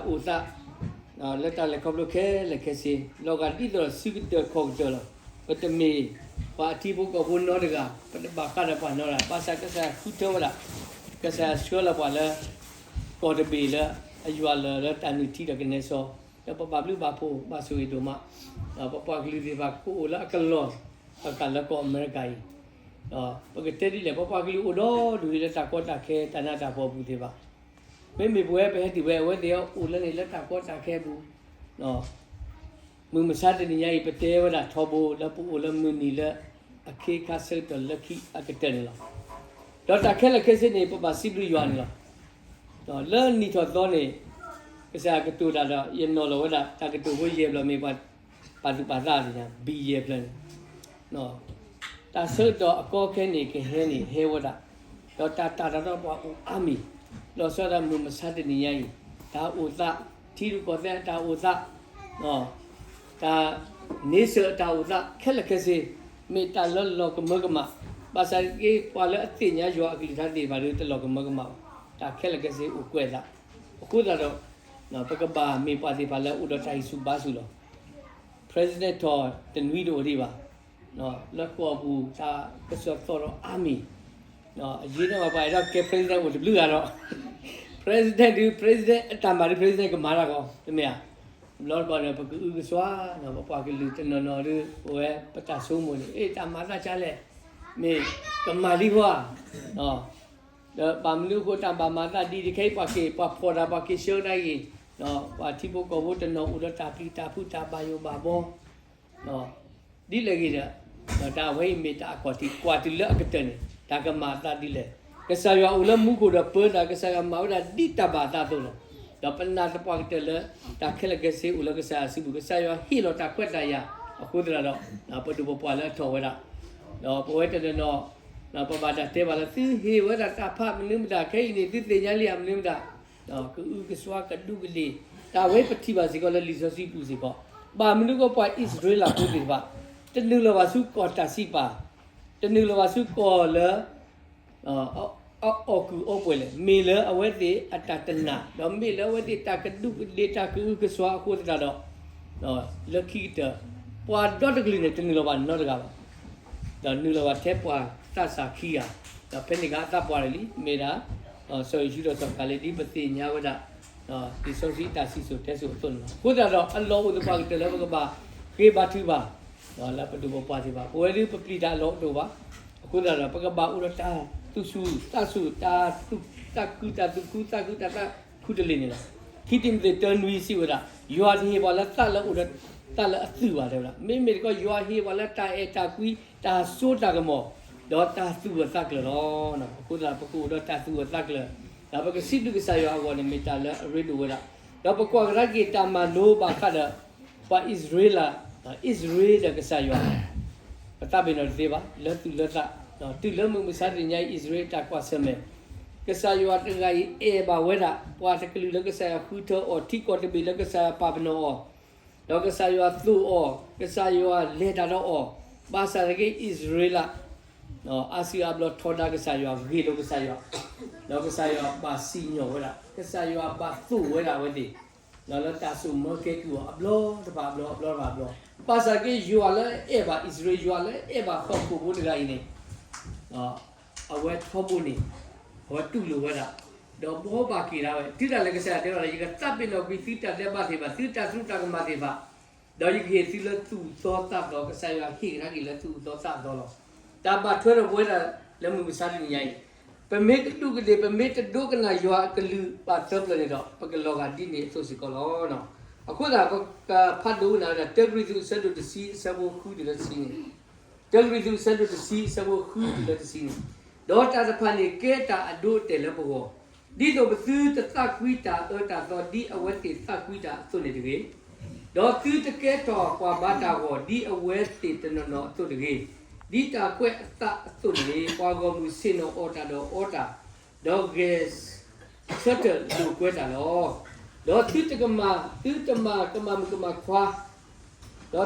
အိၣ်သး လၢတၢ်လဲၤခီဖျိခဲလၢာ်ခဲဆ့ လီၤဂာ်ဒ်သိးဒီးစုကတၢၢ်ခီၣ်ကတၢၢ်လီၤ. ပတမ့ၢ်ပှၤအထံဖိကီၢ်ဖိနီတဂၤ, ပတဘၣ်ဃးဒီးပှၤနီတဂၤ, ဘၣ်ဆၣ်ကစၢ်ယွၤဃုထၢဝဲဒၣ်, ကစၢ်ယွၤဆှၢလီၤပှၤလၢ ကီၢ်တဘ့ၣ်လၢအယွၤလၢာ်လၢတၢ်နုၢ်ထံဒီးကနဲစီ, ဒီးပဘၣ်ဘျုးဘၣ်ဖှိၣ်ဘၣ်ဆိၣ်ဂ့ၤဒိၣ်မး, ဒီးပပှၤကလုာ်သ့ၣ်တဖၣ်ကအိၣ်လၢအကလီၢ် ဘၣ်ဃးလၢကီၢ်အမဲရကၤအံၤ, ဒီးပကတဲဒ်လဲၣ် ပပှၤကလုာ်အိၣ်ဒီဒူၣ်လၢတၢ်ကီတၢ်ခဲတၢ်နးတၢ်ဖှီၣ်အပူၤသ့ၣ်တဖၣ်, မ့မ့ၢ်ပဝဲပဟဲတုၤဝဲ အဝဲသ့ၣ်အိၣ်လၢန့ၣ်လၢတၢ်ကီတၢ်ခဲအပူၤ, မုၢ်မဆါတနံၤညါအံၤ ပတဲဝဲဒၣ်ထီဘိလၢပအိၣ်လၢမုၢ်နံၤလၢအခ့အခါဆၢကတီၢ်လၢခံအကတၢၢ်န့ၣ်လီၤ. ဒီးတၢ်ခဲလၢာ်ခဲဆ့န့ၣ် ပဘၣ်စံးဘျုးယွၤန့ၣ်လီၤ. ဒီးလၢနံၣ်ထီၣ်သီန့ၣ် ကစၢ်ယွၤကတိၤတၢ်ဒီး ယနီၤလီၤဝဲဒၣ် တၢ်ကတိၤဖိယဲၢ်ဘျီမ့ၢ်ပှၤ ပာ်သူၣ်ပာ်သးန့ၣ် ဘံၣ်ယဲၢ်ဖျၢၣ်န့ၣ် တၢ်ဆၢကတီၢ်အကီခဲန့ၣ် ကဟဲန့ၣ်ဟဲဝဲဒၣ်, ဒီးတၢ်တၢ်တၢ်ဒီးပှၤအိၣ်အါမံၤ, လီၤဆီဒၣ်တၢ်မုၢ်မဆါတနံၤညါအံၤ, တၢ်အိၣ်သး, ထံရူၢ်ကီၢ်သဲးအတၢ်အိၣ်သး, တၢ်န့ဆၢၣ်အတၢ်အိၣ်သး ခဲလၢာ်ခဲဆ့, မ့ၢ်တၢ်လၢလီၤကမၢကမၣ်, ဘၣ်ဆၣ်က့ ပှၤလၢအသ့ၣ်ညါယွၤအကလုၢ်ကထါသ့ၣ်တဖၣ်ဒီး တလီၤကမၢကမၣ်ဘၣ်, တၢ်ခဲလၢာ်ခဲဆ့အိၣ်ကွဲးသး, အဃိသတးဒီး ပကဘၣ်မ့ၢ်ပှၤသ့ၣ်တဖၣ်လၢအအိၣ်ဒီးတၢ်ဟံးဆူၣ်ဘါဆူၣ်လီၤ. President ထီၣ်တနွံတအိၣ်ဒံးဘၣ်, လၢကီၢ်ပူၤတၢ်ကစီၣ်သီၣ်ဒီးအါမံၤ, အယ့ၢ်န့ၣ်ဘၣ်ပှၤအဲၣ်ဒိးကဲ president အိၣ်တဘျုးဂၤဒီး president ဒုး president အတၢ်မၤဒုး president ကမၤတၢ်ကီ တမ့ၢ်ဧါ, ဘျီတကီၢ်ဒီး ပကအုကစွါ, ပပှၤကလုာ်တနီၤနီၤဒုး ပဝဲပတၢ်ဆိကမိၣ်န့ၣ် အ့ၣ် တၢ်မၤသးကလဲၣ်, မ့ၢ်ကမၤလံဃီဧါ, ဒီးဘၣ်မနုၤအဃိ တၢ်ဘၣ်မၤသးဒ်အံၤ ခဲအံၤပှၤက့ၤ ပှၤဖီၣ်တၢ် ပှၤက့ၤဆှၢတၢ်အံၤ, ပှၤထံဖိကီၢ်ဖိတနီၤအိၣ်ဒီးတၢ်ပျံၤတၢ်ဖုးတၢ်ဘၣ်ယိၣ်ဘၣ်ဘီ, ဒ်လဲၣ်ဂ့ၤဒီး တၢ်အဝဲအံၤမ့ၢ်တၢ်အခီၣ်ထံး ကွၢ်တုၤလၢအကတၢၢ်န့ၣ် တၢ်ကမၤအသးဒ်လဲၣ်. ကစၢ်ယွၤအိၣ်လၢမူခိၣ်ဒီးပၢတၢ် ကစၢ်ယွၤမၤဝဲဒၣ်ဒ်တၢ်ဘၣ်အသးအသိးလီၤ. ဒီးပနာ်သပှၢ်ကတၢၢ်လၢ တၢ်ခဲလၢာ်ခဲဆ့အိၣ်လၢကစၢ်ယွၤစုပူၤ ကစၢ်ယွၤဟ့ၣ်လီၤတၢ်ခွဲးတၢ်ယာ်အဃိသတးဒီး ပဒိၣ်ပပှၢ်လၢအထီၣ်ဝဲဒၣ် ဒီးပဝဲတနီၤနီၤ ပဘၣ်တၢ်တဲဘၣ်လၢ သုဟ့ၣ်ဝဲဒၣ်တၢ်ဖးမနုၤမတၤ ခဲအံၤန့ၣ် သုသ့ၣ်ညါလံဧါမနုၤမတၤ, ဒီးကအုကစွါကဒူးကဒ့ၣ် တၢ်ဝဲပထံၣ်ဘၣ်စ့ၢ်ကီးလၢလံာ်စီဆှံပူၤစ့ၢ်ကီး, ဘၣ်မနုၤကီးပှၤအံၣ်စရ့လးဖိသ့ၣ်တဖၣ် တနုာ်လီၤဘၣ်ဆူကီၢ်တၢ်စံးပာ်, တနုာ်လီၤဘၣ်ဆူကီၢ်လၢ အအီၣ်ကုၢ်အီပှဲၤလဲၣ်, မ့ၢ်လၢအဝဲသ့ၣ်အတၢ်တနာ် ဒီးမ့ၢ်လၢအဝဲသ့ၣ်တၢ်ကဒူးကဒ့ၣ်တၢ်ကအုကစွါအဃိသတးဒီး လၢခံကတၢၢ် ပှၤဒီတကလုာ်န့ၣ် တနုာ်လီၤဘၣ်နီတဂၤဘၣ်, ဒီးနုာ်လီၤဘၣ်ထဲပှၤသးစၢ်ခံဂၤ, ဒီးဖဲန့ၣ်ကသးပှၢ်တလံ မ့ၢ်ဒၣ် စီၤယိၤၡူဒီးစီၤကၤလ့း ဒ်ပသ့ၣ်ညါဝဲဒၣ် လံာ်စီဆှံတၢ်စံၣ်စိၤတဲစိၤအသိးန့ၣ်လီၤ. အဃိသတးဒီး အလီၢ်အိၣ်သပှၢ်ကတၢၢ်လၢပကဘၣ်ဃ့ဘါထုကဖၣ် လၢပဒိၣ်ပပှၢ်သ့ၣ်တဖၣ် ပဝဲဒၣ်ပပျံၤတၢ်အလီၢ်တအိၣ်ဘၣ်. အဃိသတးဒီး ပကဘၣ်အိၣ်ဒီးတၢ်သူၣ်ဆူၣ်သးဆူၣ် တၢ်သူၣ် တၢ်ခု တၢ်သူၣ်ခု သးခု တၢ်သးခုတလ့ၢ်န့ၣ်လီၤ. ခံတံၤမသ့း တၢ နွံ စံးဝဲဒၣ်, ယွၤတဟ့ၣ်ပှၤလၢသးလၢအအိၣ်ဒီး သးလၢအသူၣ်ဘၣ် တဲဝဲဒၣ်. မ့မ့ၢ်တခီ ယွၤဟ့ၣ်ပှၤလၢတၢ်အဲၣ်တၢ်ကွံ တၢ်စိတၢ်ကမီၤ ဒီးတၢ်သူၣ်အသးကျၢၤလီၤ. အဃိသတး ပကအိၣ်ဒီးတၢ်သူၣ်အသးကျၢၤ ဒီးပကစံးဘျုးကစၢ်ယွၤအဂီၢ်န့ၣ် မ့ၢ်တၢ်လၢအရ့ဒိၣ်ဝဲဒၣ်. ဒီးပကွၢ်ကဒါက့ၤတၢ်မၤလိဘၣ်ဃးဒီး ပှၤအံၣ်စရ့လး, အံၣ်စရ့လးဒီးကစၢ်ယွၤ ပသးပ့ၤနီၣ်တသ့ဘၣ်, လၢသူၣ်လၢသး, တုၤလၢမုၢ်မဆါတနံၤညါအံၤ အံၣ်စရ့လးတၢ်ကွၢ်ဆၢၣ်မဲာ်, ကစၢ်ယွၤတဂၤအံၤအဲၣ်ဘၣ်ဝဲဒၣ် ပှၤတကလုာ်လၢကစၢ်ယွၤဃုထၢအီၤ ထံကီၢ်တဘ့ၣ်လၢကစၢ်ယွၤပာ်ပနီၣ်အီၤ, ဒီးကစၢ်ယွၤသိၣ်အီၤ, ကစၢ်ယွၤလဲၤတၢ်ဒီးအီၤ, ဘၣ်ဆၣ်သနာ်က့ အံၣ်စရ့လး အါစုအါဘျီထီဒါကစၢ်ယွၤ ဂ့ၢ်လိာ်ကစၢ်ယွၤ, ဒီးကစၢ်ယွၤဘၣ်စံၣ်ညီၣ်ဝဲဒၣ်, ကစၢ်ယွၤဘၣ်သိၣ်ဝဲဒၣ်အဝဲသ့ၣ်, ဒီးလၢတၢ်စိာ်မၢကဲကုၢ်အီၤ အဘျီတဖၣ်အဘျီ အဘျီတဖၣ်အဘျီ, ဘၣ်ဆၣ်သနာ်က့ ယွၤလၢအဲၣ်ဘၣ်အံၣ်စရ့လး ယွၤလၢအဲၣ်ဘၣ်ဟီၣ်ခိၣ်ဖိတဂၤအံၤန့ၣ် အဝဲထီဘိန့ၣ် အဝဲတူၢ်လိာ်ဝဲဒၣ်, ဒီးဘှီဘၣ်က့ၤဒၣ်ဝဲ တုၤဒၣ်လဲာ်ကစၢ်ယွၤတဲဝဲဒၣ် ယကသးပ့ၤနီၣ်ကွံာ်သုတၢ်ဒဲးဘးသ့ၣ်တဖၣ် သုတၢ်သရူးတၢ်ကမၣ်သ့ၣ်တဖၣ်, ဒီးယကဟ့ၣ်သုလၢသူၣ်အုးသးအုးအသး, ကစၢ်ယွၤဟ့ၣ်ကဒါက့ၤလၢသူၣ်အုးသးအုးအသးလီၤ. တၢ်ဘၣ်ထွဲဒီးပဝဲဒၣ်လၢမုၢ်မဆါတနံၤညါအံၤ, ပမ့ၢ်ကဒူးကဒ့ၣ် ပမ့ၢ်တဒိကနၣ်ယွၤအကလုၢ်ဘၣ်သၢပျၢၤန့ၣ်ဒီး ပကလီၤဂာ်ဒ်န့ၣ်အသိးစ့ၢ်ကီးလီၤ. အဃိသတး ပကဖးဒိကနၣ်ဝဲဒၣ် တၢကရံၣ်သူး အဆၢဒိၣ်တဆံ အဆၢဖိဃုတုၤလၢတဆံန့ၣ်, တၢကရံၣ်သူး အဆၢဒိၣ်တဆံ အဆၢဖိဃုတုၤလၢတဆံန့ၣ်, ဒီးတၢ်တဖၣ်န့ၣ်ကဲတၢ်အဒိအတဲာ်လၢပဂီၢ်, ဒ်သိးပသုတသးကွံတၢ်အၢတၢ်သီ ဒ်အဝဲသ့ၣ်သးကွံတၢ်အသိးန့ၣ်တဂ့ၤ, ဒီးသုတကဲထီၣ်ပှၤဘါတၢ်ဂီၤ ဒ်အဝဲသ့ၣ်တနီၤနီၤအသိးတဂ့ၤ, ဒ်တၢ်ကွဲးအသးအသိးန့ၣ် ပှၤဂီၢ်မုၢ်ဆ့ၣ်နီၤအီၣ်တၢ်ဒီးအီတၢ်, ဒီးဂဲၤဆၢထၢၣ်လိာ်ကွဲတၢ်လီၤ. ဒီးသုတကမၤ, သုတမၤကမၣ်မုၣ်ကမၣ်ခွါ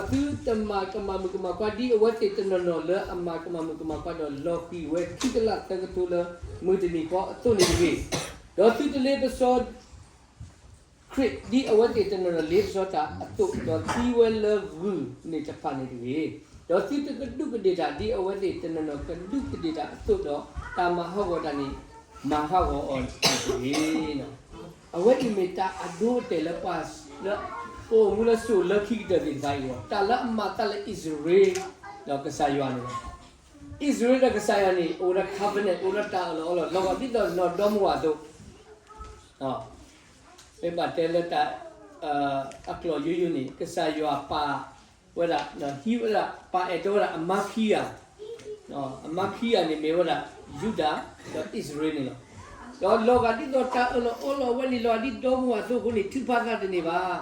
ဒီးသုတမၤကမၣ်မုၣ်ကမၣ်ခွါ ဒ်အဝဲသ့ၣ်တနီၤနီၤလၢအမၤကမၣ်မုၣ်ကမၣ်ခွါဒီး လီၤဃံၤဝဲခံကလးသၢကထိလၢမုၢ်တနံၤဃီအသိးန့ၣ်တဂ့ၤ, ဒီးသုတလ့ပစီ အ ခရံာ်ဒ်အဝဲသ့ၣ်တနီၤနီၤလ့ပစီတၢ်အသိး, ဒီးသံဝဲလၢဂုၢ်န့ၣ်တဖၣ်န့ၣ်တဂ့ၤ, ဒီးသုတကဒူးကဒ့ၣ်တၢ်ဒ်အဝဲသ့ၣ်တနီၤနီၤကဒူးကဒ့ၣ်တၢ်အသိးဒီး, တၢ်မၤဟးဂီၤတၢ်န့ၣ် မၤဟးဂီၤအီၤတဂ့ၤ. အဝဲအံၤမ့ၢ်တၢ်အဒိအတဲာ်လၢပှၤလၢ ကအိၣ်မူလၢစိၤလၢခံကတၢၢ်သ့ၣ်တဖၣ်အံၤလီၤ. တၢ်လၢအမၤသးလၢအံၣ်စရ့လး ဒီးကစၢ်ယွၤန့ၣ်လီၤ. အံၣ်စရ့လးဒီးကစၢ်ယွၤန့ၣ် အိၣ်ဒီး covenant အိၣ်ဒီးတၢ်အၢၣ်လီၤအီလီၤ လီၤဂာ်ဒ်သိးနီၢ်ဒီမါဝၤအသိး, မ့ၢ်ဘၣ်တဲလၢတၢ် အကျိာ်ယိယိန့ၣ် ကစၢ်ယွၤပာ်ဝဲဒၣ် ဟံးဝဲဒၣ် ပာ်အဲၣ်တီဝဲဒၣ်အမါခံဂၤ, အမါခံဂၤန့ၣ်မ့ၢ်ဝဲဒၣ် ယူဒၤ ဒီးအံၣ်စရ့လးန့ၣ်လီၤ. ဒီးလီၤဂာ်ဒ်သိးတၢ်အၢၣ်လီၤအီလီၤဝဲန့ၣ် လီၤဂာ်ဒ်ဒီမါဝၤအသိးအဃိန့ၣ် ထုးဖးသးတန့ၢ်ဘၣ်.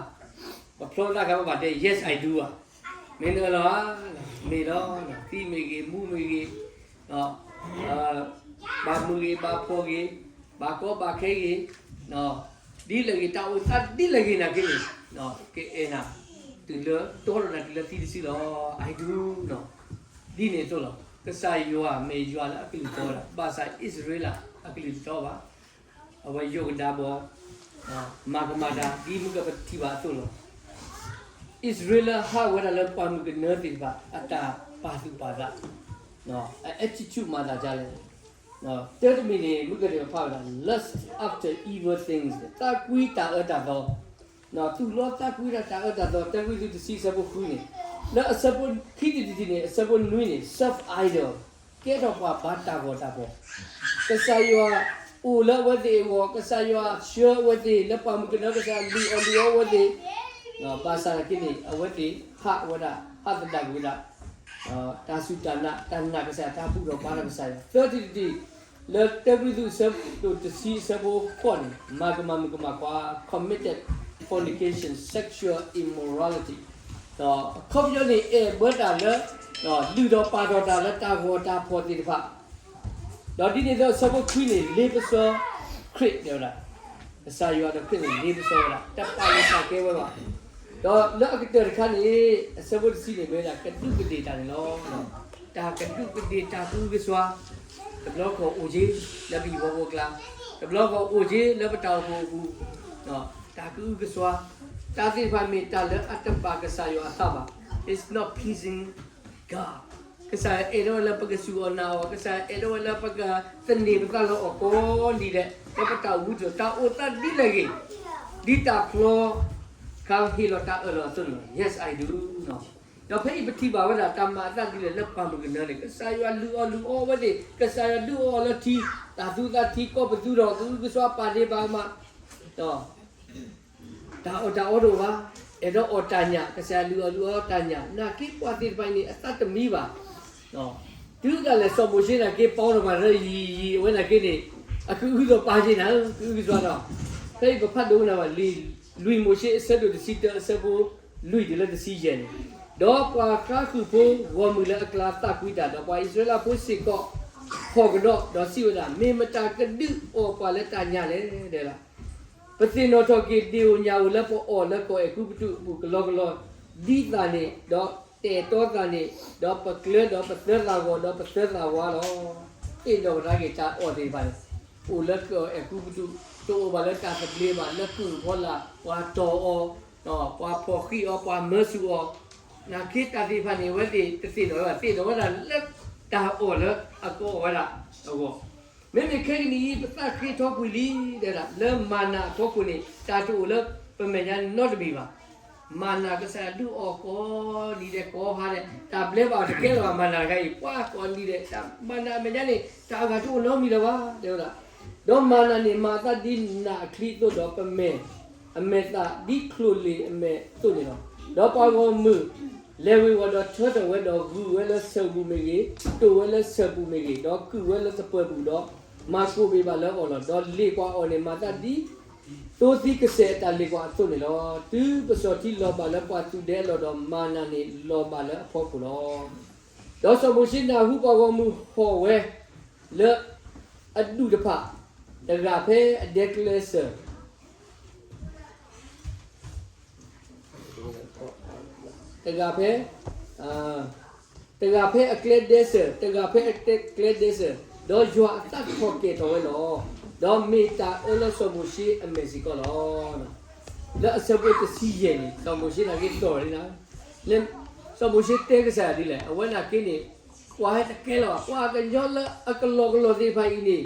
ပဖျီသးခါပဘၣ်တဲ yes I do ဧါ, မ့ၢ်နအၢၣ်လီၤဧါ, မ့ၢ်လီၤ, သံမ့ၢ်ဂ့ၤ မူမ့ၢ်ဂ့ၤ ဘၣ်မုာ်ဂ့ၤ ဘၣ်ဖှီၣ်ဂ့ၤ, ဘၣ်ကီဘၣ်ခဲဂ့ၤ, ဒ်လဲၣ်ဂ့ၤ တၢ်အိၣ်သးဒ်လဲၣ်ဂ့ၤနာ်က့န့ၣ် ကအဲၣ်နၤ တုၤလၢတီထီၣ်နၤတုၤလၢသံတစုလီၤ. I do ဒ်န့ၣ်အသိးလီၤ. ကစၢ်ယွၤမ့ၢ်ယွၤလၢအကလုၢ်တီဝဲဒၣ်, ဘၣ်ဆၣ်အံၣ်စရ့လးအကလုၢ်တတီဘၣ်. အဝဲယိၣ်ကဒါဘီ မၤကမၣ်တၢ် ဒ်မုၢ်ကပထံၣ်ဘၣ်အသိးလီၤ. အံၣ်စရ့လးဟးဝဲဒၣ်လၢပှၤမုၣ်ကနၢသ့ၣ်တဖၣ် အတၢ်ပာ်သူၣ်ပာ်သး, အ attitude မၤသးဒ်လဲၣ်. တၢ်တမံၤန့ၣ် မုၢ်ကဒဲးပဖးဝဲဒၣ် lust after evil things သးကွံတၢ်အၢတၢ်သီ, သူၣ်လီသးကွံတၢ်တၢ်အၢတၢ်သီ တၢ ကွံသုးတဆံ အဆၢဖိဃုန့ၣ်, လၢအဆၢဖိခံတထံၣ်န့ၣ် အဆၢဖိနွံန့ၣ် serve idol ကဲထီၣ်ပှၤဘါတၢ်ဂီၤတၢ်ဖီၣ်, ကစၢ်ယွၤအိၣ်လၢအဝဲသ့ၣ်အဂီၢ်, ကစၢ်ယွၤဆှၢအဝဲသ့ၣ် လၢပှၤမုၣ်ကနၢကစၢ်လုၢ်အီၣ်လုၢ်အီအဝဲသ့ၣ်, ဘၣ်ဆၣ်သနာ်က့န့ၣ် အဝဲသ့ၣ်ဟးဝဲဒၣ် ဟးသဒၣ်ကွံာ်ဝဲဒၣ် တၢ်စူၢ်တၢ်နာ် တၢ်နာ်ကစၢ်ယွၤ တၢ်ဘူၣ်ထီၣ်ဘါထီၣ်ကစၢ်ယွၤ, သၢထံၣ်တထံၣ် လၢတၢ ကွံသုး အဆၢဒိၣ်တဆံ အဆၢဖိဃိးန့ၣ် မၤကမၣ်မုၣ်ကမၣ်ခွါ committed fornication, sexual immorality ဒီးအခီပညီန့ၣ် အဲၣ်ဘၢတၢ်လၢ လုၢ်ထီၣ်ပာ်ထီၣ်တၢ်လၢတၢ်ဂီၤတၢ်ဖီၣ်သ့ၣ်တဖၣ်, ဒီးဒ်န့ၣ်အသိး အဆၢဖိခွံန့ၣ် လ့ပစီခရံာ်တဲဝဲဒၣ်, ကစၢ်ယွၤဒီးခရံာ်န့ၣ် လ့ပစီဝဲဒၣ် တပာ်လၢတၢ်ကဲဝဲဘၣ်. ဒီးလၢအကတၢၢ်တခါန့ၣ် အဆၢဖိတဆံန့ၣ် မ့ၢ်ဝဲဒၣ်ကဒူးကဒ့ၣ်တၢ်န့ၣ်လီၤ. တၢ်ကဒူးကဒ့ၣ်တၢ်ကအုကစွါ, တဘျီဃီအိၣ်က့ၤ လၢပဟံၣ်ဖိဃီဖိအကျါ, တဘျီဃီအိၣ်က့ၤလၢပတၢ်အိၣ်ဖှိၣ်အပူၤ, တၢ်ကအုကစွါ, တၢ်သ့ၣ်တဖၣ်မ့ၢ်တၢ်လၢအတဘၣ်ကစၢ်ယွၤအသးဘၣ်. It's not pleasing God. ကစၢ်ယွၤအဲၣ်ဒိးဝဲလၢပကစူၢ်အီၣ်နာ်အီၤ, ကစၢ်ယွၤအဲၣ်ဒိးဝဲလၢပကသန့ၤပသးလၢအီၤကိးနံၤဒဲး, လၢပတၢ်အိၣ်မူအသိး တၢ်အိၣ်သးဒ်လဲၣ်ဂ့ၤ, ဒ်တၢ်ဖျီ ခါဟ့ၣ်လီၤတၢ်အၢၣ်လီၤအသိးန့ၣ်လီၤ. Yes, I do. ဒီးဖဲအံၤပထံၣ်ဘၣ်ဝဲဒၣ် တၢ်မၤအသးဒ်လဲၣ်လၢပှၤမုၣ်ကနၢန့ၣ်, ကစၢ်ယွၤလုၢ်အီၣ်လုၢ်အီအဝဲသ့ၣ်, ကစၢ်ယွၤဒုးအီၣ်အီၤလၢထံ, တၢ်သူသးထံကီၢ်ပသူထီၣ် ကအုကစွါပာ်ဒ့ၣ်ပာ်ကမၣ်, တၢ်အီၣ်တၢ်အီတအိၣ်ဘၣ်, အဲၣ်ဒိးအီၣ်တၢ်ညၣ်, ကစၢ်ယွၤလုၢ်အီၣ်လုၢ်အီတၢ်ညၣ်, နာ်က့ပှၤသ့ၣ်တဖၣ်အံၤန့ၣ် အသးတမံဘၣ်. တုၤဒၣ်လဲာ်စီၤမိၤၡ့နာ်က့ ပီထီၣ်ပှၤလၢယံၤယံၤအဝဲနာ်က့န့ၣ်, အကအုသိးပာ်က့ၤနၤဧၢ, ကအုကစွါဒီး, ဖဲအံၤပဖးဒိကနၣ်ဘၣ် လွံၢ်မိၤၡ့အဆၢဒိၣ်တဆံတၢ အဆၢဖိလွံၢ်တုၤလၢတဆံယဲၢ်န့ၣ်, ဒီးပှၤဃါဃုာ်ဖိဂီၢ်မုၢ်လၢအကျါသးကွံတၢ်, ဒီးပှၤအံၣ်စရ့လးဖိစ့ၢ်ကီး ဖီၣ်ကဒီး, ဒီးစံးဝဲဒၣ်, မ့ၢ်မတၤကဒုးအီၣ်ပှၤလၢတၢ်ညၣ်လဲၣ်, တဲဒၣ် ပသ့ၣ်နီၣ်ထီၣ်က့ၤ ဒ့ၣ်ဧိၤညၣ်ဧိၤလၢပအီၣ်လၢကီၢ်အဲၤကူပတူးအပူၤကလီကလီ, ဒ်သၣ်န့ၣ်, ဒီးတၢ်အဲၣ်တီသၣ်န့ၣ်, ဒီးပကျၢၤဒီးပသၢသၣ်ဂီၤဒီးပသၢသၣ်ဝါလီၤ. သ့ၣ်နီၣ်ကဒါက့ၤတၢ်အီၣ်သ့ၣ်တဖၣ်န့ၣ်, အိၣ်လၢကီၢ်အဲၤကူပတူး, တအိၣ်ဘၣ်လၢတၢ်သဘျ့ဘၣ်, လၢကုၢ်ဖီလာ်, ပှၤတီၢ်အီၤ, ပှၤဖီၣ်ဃံးအီၤ, ပှၤမၢဆူၣ်အီၤ, နာ်က့တၢ်သ့ၣ်တဖၣ်န့ၣ် အဝဲသ့ၣ်တသ့ၣ်နီၣ်ဝဲဘၣ်, သ့ၣ်နီၣ်ဝဲဒၣ်လၢတၢ်အီၣ်လၢအကအီၣ်ဝဲဒၣ်အဂီၢ် မ့မ့ၢ်ခဲကနံၣ်အံၤ ပသးဃ့ထီကွံာ်လံ, တဲဒၣ် လၢမၤနၤအဖီခိၣ်န့ၣ် တၢ်တအိၣ်လၢပမဲာ်ညါနီတမံၤဘၣ်. မၤနၤကစၢ်ယွၤဒုးအီၣ်ကိးနံၤဒဲးကိးဟါဒဲး, တၢ်ဘျဲဘၣ်အီၤတကဲလၢၤဘၣ်, မၤနၤတခါအံၤ ပှၤကိးနံၤဒဲး, မၤနၤအမဲာ်ညါန့ၣ် တၢ်အဂၤတအိၣ်နီတမံၤလၢၤဘၣ်, တဲဝဲဒၣ်. ဒီးမၤနၤန့ၣ် မၤအသးဒ်နးအချံအသိးဒီး ပမဲာ်အမဲာ်သၣ်ဒ်ချိၣ်လ့ၣ်အမဲာ်အသိးန့ၣ်လီၤ. ဒီးပှၤဂီၢ်မုၢ် လဲၤဝ့ၤဝီၤဒီးထၢထီၣ်ဝဲဒီး ဂုာ်ဝဲလၢဆၢၣ်ပူၤမ့ၢ်ဂ့ၤ, တိၢ်ဝဲလၢဆၢၣ်ပူၤမ့ၢ်ဂ့ၤ, ဒီးကုၢ်ဝဲလၢသပၢၤပူၤဒီး မၤကိၢ်ဘ့ၣ်ဘၣ်လၢအီၤလီၤ. ဒီးလ့ၣ်ကွၢ်အီၤန့ၣ် မၤသးဒ် သိသံကစဲာ်အတၢ်လ့ၣ်ကွၢ်အသိးန့ၣ်လီၤ. တုၤပစီၤထံလီၤဘၣ်လၢပှၤသူၣ်ဒဲအလီၢ်ဒီး မၤနၤန့ၣ်လီၤဘၣ်လၢအဖီခိၣ်လီၤ. ဒီးစီၤမိၤၡ့နၢ်ဟူပှၤဂီၢ်မုၢ်ဟီၣ်ဝဲလၢအဒူၣ်တဖၣ်, တဂၤဖဲအဒဲကျဲစၢၤ တဂၤဖဲ, တဂၤဖဲအကျဲဒဲစၢၤ, တဂၤဖဲအကျဲဒဲစၢၤ, ဒီးယွၤအသးထီၣ်ကဲၤထီၣ်ဝဲလီၤ. ဒီးမ့ၢ်တၢ်အၢလၢစီၤမိၤၡ့အမဲာ်စ့ၢ်ကီးလီၤ. လၢအဆၢဖိတဆံယဲၢ်န့ၣ် စီၤမိၤၡ့နာ်က့တီၢ်လံနၤ, စီၤမိၤၡ့တဲကစၢ်ယွၤဒ်လဲၣ်, အဝဲနာ်က့န့ၣ် ပှၤဟဲတကဲလၢၤဘၣ်, ပှၤကညီလၢအကလီၤကလီၤသ့ၣ်တဖၣ်အံၤန့ၣ်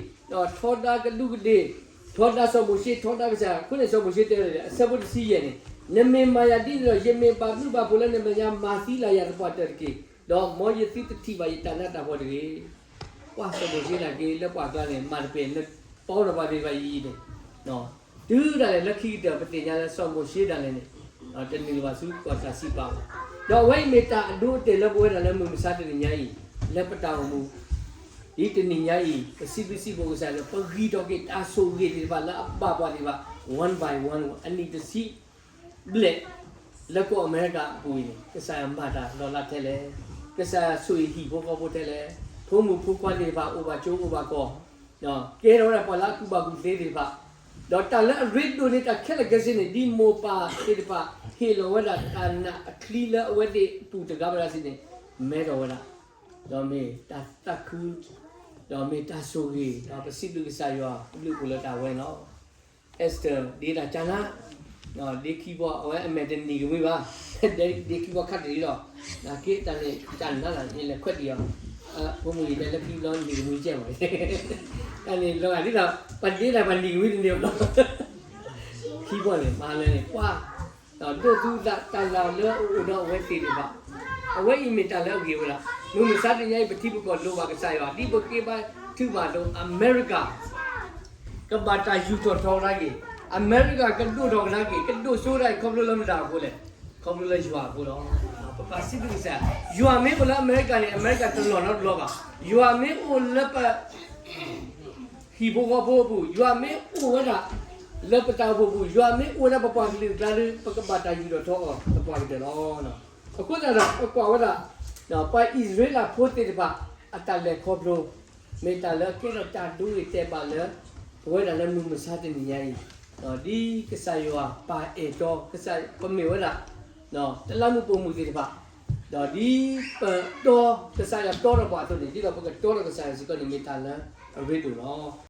ထီဒါကဒူးကဒ့ၣ်, ထီဒါစီၤမိၤၡ့, ထီဒါကစၢ်ယွၤ, အဃိန့ၣ် စီၤမိၤၡ့တဲဝဲဒ်လဲၣ်, အဆၢဖိတဆံယဲၢ်န့ၣ်, နမ့ၢ်မၤယၤဒ်န့ၣ်ဒီး ယမ့ၢ်ဘၣ်ဘျုးဘၣ်ဖှိၣ်လၢနမဲာ်ညါ မၤသံလၢ်ယၤသပှၢ်တၢၢ်တက့ၢ်, ဒီးမ်ယသုတထံၣ်ဘၣ်ယတၢ်နးတၢ်ဖှီၣ်တဂ့ၤ. ပှၤစီၤမိၤၡ့နာ်က့လၢပှၤကျါန့ၣ် မၤတပဲာ်နပီနပှၤသ့ၣ်တဖၣ်အံၤန့ၣ် တုၤဒၣ်လဲာ်လၢခံကတၢၢ် ပသ့ၣ်ညါလၢစီၤမိၤၡ့ဒၣ်လဲာ်န့ၣ် တနုာ်လီၤဘၣ်ဆူကီၢ်တၢ်စံးပာ်ဘၣ်, ဒီးအဝဲအံၤမ့ၢ်တၢ်အဒိအတဲာ်လၢပဝဲဒၣ်လၢမုၢ်မဆါတနံၤညါအံၤ, လၢပတၢ်အိၣ်မူ ဒ်တနံၤညါအံၤ ပစံးဘျုးစံးဖှိၣ်ကစၢ်ယွၤလၢ ပဂံၢ်ထီၣ်က့ၤတၢ်ဆိၣ်ဂ့ၤသ့ၣ်တဖၣ်လၢအဘၣ်ပှၤသ့ၣ်တဖၣ် one by one အနံၣ်တဆံဘျဲၣ် လၢကီၢ်အမဲရကၤအပူၤအံၤန့ၣ် ကစၢ်ယွၤမၤတၢ်လီၤလးထဲလဲၣ်, ကစၢ်ယွၤဆိၣ်ဂ့ၤဟံၣ်ဖိဃီဖိထဲလဲၣ်, ဖိမုၣ်ဖိခွါသ့ၣ်တဖၣ်အိၣ်ဘၣ်ကၠိအိၣ်ဘၣ်ကီၢ်, ကဲထီၣ်ဝဲဒၣ်ပှၤလၢအကူၣ်ဘၣ်ကူၣ်သ့သ့ၣ်တဖၣ်, ဒီးတၢ်လၢအရ့ဒိၣ်န့ၢ်တၢ်ခဲလၢာ်ခဲဆ့န့ၣ် ဒ်မိၢ်ပၢ်သ့ၣ်တဖၣ် ဟ့ၣ်လီၤဝဲဒၣ်တၢ်နာ်အချံလၢအဝဲသ့ၣ်အပူၤတဂၤဝဲဒၣ်စ့ၢ်န့ၣ် မဲထီၣ်ဝဲဒၣ်, ဒီးမ့ၢ်တၢ်သးခု ဒီးမ့ၢ်တၢ်ဆိၣ်ဂ့ၤ ဒီးပစံးဘျုးကစၢ်ယွၤ ဘျုးအိၣ်လၢတၢ်ဝဲန့ၣ်လီၤ. Esther ဒ့တၢ်ကၠါနါ, ဒ့ခံဘီ အဝဲအမဲာ်တနံၤကမှံဘၣ်, ဒ့ခံဘီခါတလံၤလီၤ, နာ်က့တၢ်န့ၣ် တၢ်နါလၢ်န့ၣ် လဲၤခွဲးတံၢ်အီၤ, ဖိမုၣ်အံၤတဲလၢခံဘီနံၤကမှံကဲမး, တၢ်န့ၣ်လီၤဂာ်ဒ်သိး ပဒ့တၢ်ပှၤနံၤကမှံတန့ၢ်ဘၣ်လီၤ, ခံဘီန့ၣ် မၤလၢန့ၣ် ပှၤ ဒိးသူသးတၢ်လၢ်လၢအအိၣ်ဒီးအဝဲသ့ၣ်တဖၣ်, အဝဲအံၤမ့ၢ်တၢ်လၢအဂ့ၤဝဲဒၣ်, မုၢ်မဆါတနံၤညါအံၤ ပထံပကီၢ်လိၣ်ဘၣ်ကစၢ်ယွၤ ဒ်ပက့ဘါထုကဖၣ်ဒီးအမဲရကၤ ကဘၣ်တၢ်ယူၢ်ထီၣ်ထီကဒါက့ၤ, အမဲရကၤကဒိၣ်ထီၣ်ကဒါက့ၤ ကဒိၣ်စိကဒါက့ၤ ခီဖျိလၢမတၤအဃိလဲၣ်, ခီဖျိလၢယွၤအဃိလီၤ. ပဘၣ်စံးဘျုးကစၢ်, ယွၤမ့ၢ်အိၣ်လၢအမဲရကၤန့ၣ် အမဲရကၤတလီၢ်နီတဘျီဘၣ်, ယွၤမ့ၢ်အိၣ်လၢပ ဟံၣ်ဖိဃီဖိအပူၤ, ယွၤမ့ၢ်အိၣ်ဝဲဒၣ် လၢပတၢ်အိၣ်ဖှိၣ်ပူၤ, ယွၤမ့ၢ်အိၣ်ဝဲဒၣ်ပပှၤကလုာ်အကျါဒီး ပကဘၣ်တၢ်ယူၢ်ထီၣ်ထီအီၤသပှၢ်ကတၢၢ်လီၤ. အဃိသတးဒီး ပကွၢ်ဝဲဒၣ် ပှၤအံၣ်စရ့လးဖိသ့ၣ်တဖၣ် အတၢ်လဲၤခီဖျိ မ့ၢ်တၢ်လၢအကဲထီၣ်တၢ်ဒိဂ့ၤတဲာ်ဘၣ်လၢ ပဝဲဒၣ်လၢမုၢ်မဆါတနံၤညါအံၤ, ဒ်ကစၢ်ယွၤပာ်အဲၣ်တီ ကစၢ်ပမ့ၢ်ဝဲဒၣ် တလးမုၢ်ပိာ်မုၣ်သ့ၣ်တဖၣ်, ဒီးဒ်ပတီ ကစၢ်ယွၤတီထီၣ်ပှၤအသိးန့ၣ် ဒ်သိးပကတီထီၣ်ကစၢ်ယွၤစ့ၢ်ကီးန့ၣ် မ့ၢ်တၢ်လၢအရ့ဒိၣ်လီၤ.